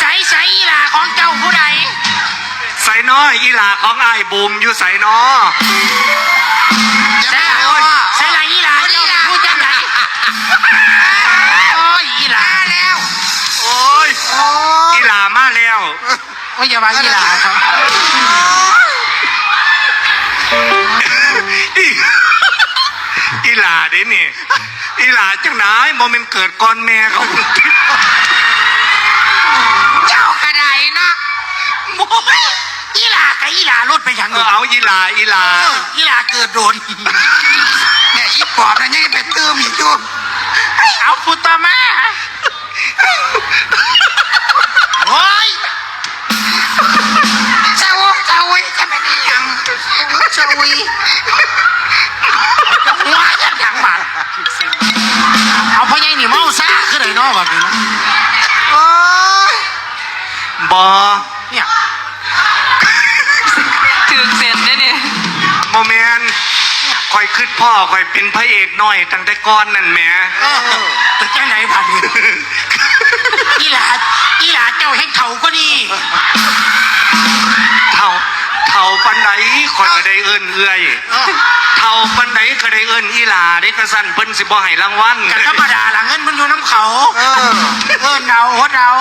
ໃສ ໃສອີ່ຫຼ້າຂອງເຈົ້າຜູ້ໃດ? ໃສນໍ ອີ່ຫຼ້າຂອງອ້າຍບູມຢູ່ໃສນໍ? ໃສລະ ໃສລະອີ່ຫຼ້າເຈົ້າເປັນຜູ້ຈັ່ງໃດ? ໂອ້ຍ ອີ່ຫຼ້າມາແລ້ວ ໂອ້ຍ ໂອ້ຍ ອີ່ຫຼ້າມາແລ້ວ. ໂອ້ຍ ຢ່າວ່າອີ່ຫຼ້າເຖາະ ອີ່ ອີ່ຫຼ້າເດ້ນີ້ ອີ່ຫຼ້າຈັ່ງໃດ ບໍ່ແມ່ນເກີດກ່ອນແມ່ເຂົາ ເຈົ້າກະໄດ້ເນາະ ໂອ້ຍ ອີ່ຫຼ້າກະອີ່ຫຼ້າ ລົດໄປຫຍັງ ເອີ ເອົາ ອີ່ຫຼ້າ ອີ່ຫຼ້າ ເອີ ອີ່ຫຼ້າເກີດໂດນ ແມ່ອີປອບນັ້ນຍັງໄປຕື່ມອີກຢູ່ ເອົາ ຜູ້ຕໍ່ມາ ໂອ້ຍ ສະອຸສະອຸຍ ຈະແມ່ນອີ່ຫຍັງ ສະອຸສະອຸຍ ຫົວຈັກຫຍັງບາດ ເອົາ ພໍ່ໃຫຍ່ນີ້ເມົາຊາຄືໃດເນາະ ບາດນີ້ເນາະ ໂອ້ຍ ບໍ່ ເນຍ ຖືກເສັ້ນເດ້ນີ້ ບໍ່ແມ່ນ ຂ້ອຍຄຶດພໍ້ ຂ້ອຍເປັນພະເອກນ້ອຍຕັ້ງແຕ່ກ່ອນນັ້ນແໝ ເອີ ເປັນຈັ່ງໃດບາດນີ້ ອີ່ຫຼ້າ ອີ່ຫຼ້າເຈົ້າແຮ່ງເຖົ້າກວ່ານີ້ ເຖົ້າ ເຖົ້າປານໃດ ຂ້ອຍກະໄດ້ເອີ້ນເອື້ອຍ ເອີ ເຖົ້າປານໃດກະໄດ້ເອີ້ນອີ່ຫຼ້າເດ້ ກະຊັ້ນເພິ່ນຊິບໍ່ໃຫ້ລາງວັນ ກະທຳມະດາລະ ເງິນມັນຢູ່ນຳເຂົາ ເອີ ເອີ້ນເອົາ ອົດເອົາ